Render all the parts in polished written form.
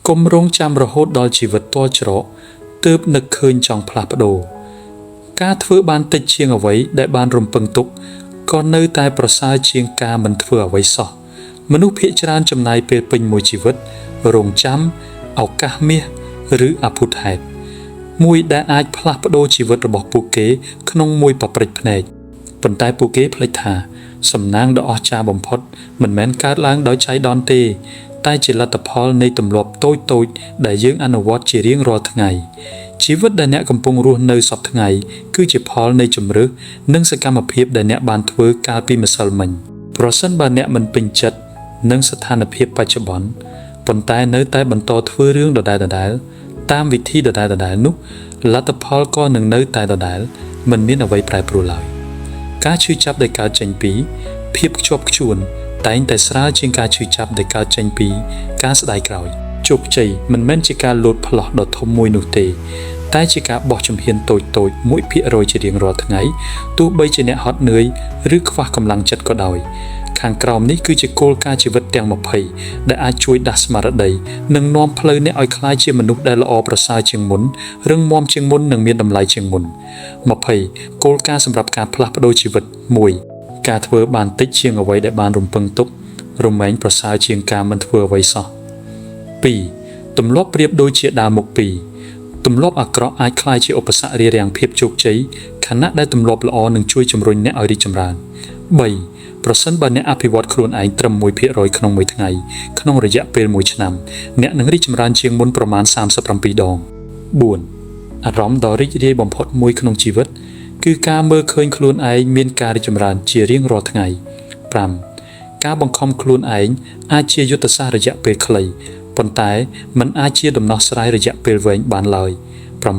កុំរងចាំរហូតដល់ជីវិតទាល់ច្រកទើបនឹកឃើញចង់ផ្លាស់ប្ដូរការធ្វើបានតិចជាងអ្វីដែលបានរំពឹងទុកក៏នៅតែប្រសើរជាងការមិនធ្វើអ្វីសោះមនុស្សភាគច្រើនចំណាយពេលពេញមួយជីវិតរងចាំឱកាសមាសឬអភូតហេតុមួយដែលអាចផ្លាស់ប្ដូរជីវិតរបស់ពួកគេក្នុងមួយប៉ប្រិចភ្នែកប៉ុន្តែពួកគេភ្លេចថាសំណាងដ៏អស្ចារ្យបំផុតមិនមែនកើតឡើងដោយចៃដន្យទេតែជាលទ្ធផលនៃទម្លាប់តូចៗដែលយើងអនុវត្តជារៀងរាល់ថ្ងៃជីវិតដែលអ្នកកំពុងរស់នៅសព្វថ្ងៃគឺជាផលនៃជម្រើសនិងសកម្មភាពដែលអ្នកបានធ្វើកាលពីម្សិលមិញប្រសិនបើអ្នកមិនពេញចិត្តនឹងស្ថានភាពបច្ចុប្បន្នប៉ុន្តែនៅតែបន្តធ្វើរឿងដដែលៗតាមវិធីដដែលៗនោះលទ្ធផលក៏នឹងនៅតែដដែលមិនមានអ្វីប្រែប្រួលឡើយការឈឺចាប់ដែលកើតចេញពីភាពខ្ជាប់ខ្ជួនតែងតែស្រាលជាងការឈឺចាប់ដែលកើតចេញពីការស្ដាយក្រោយជោគជ័យមិនមែនជាការលោតផ្លោះដ៏ធំមួយនោះទេតែជាការបោះជំហានតូចៗ1%ជារៀងរាល់ថ្ងៃទោះបីជាអ្នកហត់នឿយឬខ្វះកម្លាំងចិត្តក៏ដោយខាងក្រោមនេះគឺជាគោលការណ៍ជីវិតទាំង20ដែលអាចជួយដាស់ស្មារតីនិងនាំផ្លូវអ្នកឲ្យក្លាយជាមនុស្សដែលល្អប្រសើរជាងមុនរឹងមាំជាងមុននិងមានតម្លៃជាងមុន20គោលការណ៍សម្រាប់ការផ្លាស់ប្ដូរជីវិត1ការធ្វើបានតិចជាងអ្វីដែលបានរំពឹងទុករមែងប្រសើរជាងការមិនធ្វើអ្វីសោះ2ទម្លាប់ប្រៀបដូចជាដាវមុខពីរទម្លាប់អាក្រក់អាចក្លាយជាឧបសគ្គរារាំងភាពជោគជ័យខណៈដែលទម្លាប់ល្អនឹងជួយជំរុញអ្នកឲ្យរីកចម្រើន3ប្រសិនបើអ្នកអភិវឌ្ឍខ្លួនឯងត្រឹម1%ក្នុងមួយថ្ងៃក្នុងរយៈពេល1ឆ្នាំអ្នកនឹងរីកចម្រើនជាងមុនប្រមាណ37ដង4អារម្មណ៍ដ៏រីករាយបំផុតមួយក្នុងជីវិតគឺការមើលឃើញខ្លួនឯងមានការរីកចម្រើនជារៀងរាល់ថ្ងៃ5ការបង្ខំខ្លួនឯងអាចជាយុទ្ធសាស្ត្ររយៈពេលខ្លីប៉ុន្តែมันអាចជាដំណោះស្រាយរយៈពេលវែងបានឡើយ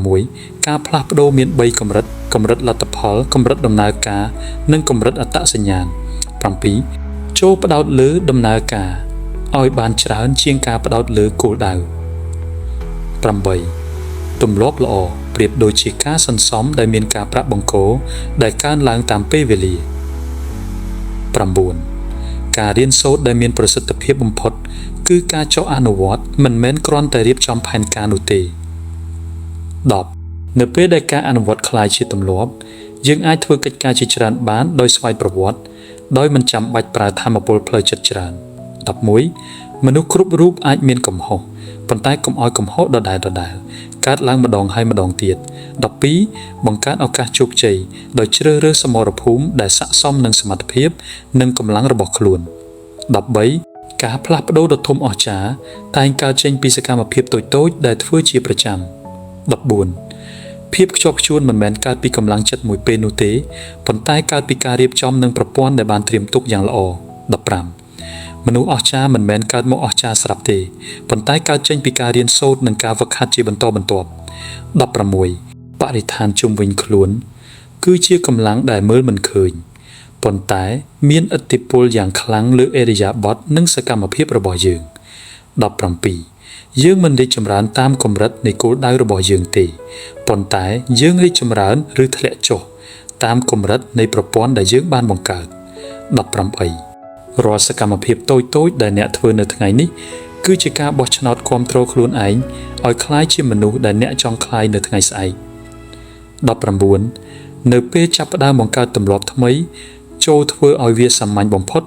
6ការផ្លាស់ប្ដូរមាន3កម្រិតកម្រិតលទ្ធផលកម្រិតដំណើរការនិងកម្រិតអត្តសញ្ញាណ7ចូលផ្ដោតលើដំណើរការឲ្យបានច្រើនជាងការផ្ដោតលើគោលដៅ8ទម្លាប់ល្អប្រៀបដូចជាការសន្សំដែលមានការប្រាក់បង្គោលដែលកើនឡើងតាមពេលវេលា9ការរៀនសូត្រដែលមានប្រសិទ្ធភាពបំផុតគឺការចុះអនុវត្តមិនមែនគ្រាន់តែរៀបចំផែនការនោះទេ10នៅពេលដែលការអនុវត្តក្លាយជាទម្លាប់យើងអាចធ្វើកិច្ចការជាច្រើនបានដោយស្វ័យប្រវត្តិដោយមិនចាំបាច់ប្រើថាមពលផ្លូវចិត្តច្រើន11មនុស្សគ្រប់រូបអាចមានកំហុសប៉ុន្តែកុំឲ្យកំហុសដដែលៗកើតឡើងម្ដងហើយម្ដងទៀត12បង្កើតឱកាសជោគជ័យដោយជ្រើសរើសសមរភូមិដែលស័ក្តិសមនឹងសមត្ថភាពនិងកម្លាំងរបស់ខ្លួន13ការផ្លាស់ប្ដូរដ៏ធំអស្ចារ្យតែងកើតចេញពីសកម្មភាពតូចៗដែលធ្វើជាប្រចាំ14ភាពខ្ជាប់ខ្ជួនមិនមែនកើតពីកម្លាំងចិត្តមួយពេលនោះទេប៉ុន្តែកើតពីការរៀបចំនិងប្រព័ន្ធដែលបានត្រៀមទុកយ៉ាងល្អ15មនុស្សអស្ចារ្យមិនមែនកើតមកអស្ចារ្យស្រាប់ទេប៉ុន្តែកើតចេញពីការរៀនសូត្រនិងការហ្វឹកហាត់ជាបន្តបន្ទាប់16បរិស្ថានជុំវិញខ្លួនគឺជាកម្លាំងដែលមើលមិនឃើញប៉ុន្តែមានឥទ្ធិពលយ៉ាងខ្លាំងលើឥរិយាបថនិងសកម្មភាពរបស់យើង17យើងមិនរីកចម្រើនតាមកម្រិតនៃគោលដៅរបស់យើងទេប៉ុន្តែយើងរីកចម្រើនឬធ្លាក់ចុះតាមកម្រិតនៃប្រព័ន្ធដែលយើងបានបង្កើត18រាល់សកម្មភាពតូចៗដែលអ្នកធ្វើនៅថ្ងៃនេះគឺជាការបោះឆ្នោតគាំទ្រខ្លួនឯងឲ្យក្លាយជាមនុស្សដែលអ្នកចង់ក្លាយនៅថ្ងៃស្អែក19នៅពេលចាប់ផ្ដើមបង្កើតទម្លាប់ថ្មីចូលធ្វើឲ្យវាសាមញ្ញបំផុត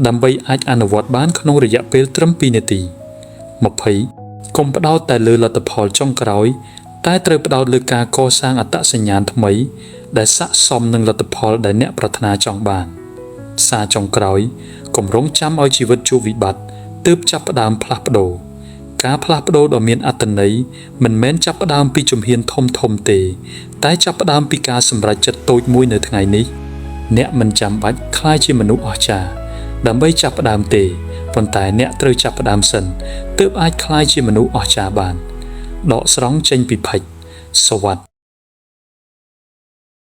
ដើម្បីអាចអនុវត្តបានក្នុងរយៈពេលត្រឹម2នាទី20កុំផ្ដោតតែលើលទ្ធផលចុងក្រោយតែត្រូវផ្ដោតលើការកសាងអត្តសញ្ញាណថ្មីដែលស័ក្តិសមនឹងលទ្ធផលដែលអ្នកប្រាថ្នាចង់បានសារចុងក្រោយគម្រោងចាំឲ្យជីវិតជួបវិបត្តិទើបចាប់ផ្ដើមផ្លាស់ប្ដូរការផ្លាស់ប្ដូរដ៏មានអត្ថន័យមិនមែនចាប់ផ្ដើមពីជំហានធំៗទេតែចាប់ផ្ដើមពីការសម្រេចចិត្តតូចមួយនៅថ្ងៃនេះអ្នកមិនចាំបាច់ក្លាយជាមនុស្សអស្ចារ្យដើម្បីចាប់ផ្ដើមទេប៉ុន្តែអ្នកត្រូវចាប់ផ្ដើមសិនទើបអាចក្លាយជាមនុស្សអស្ចារ្យបានដកស្រង់ចេញពីផិចសវត្ថ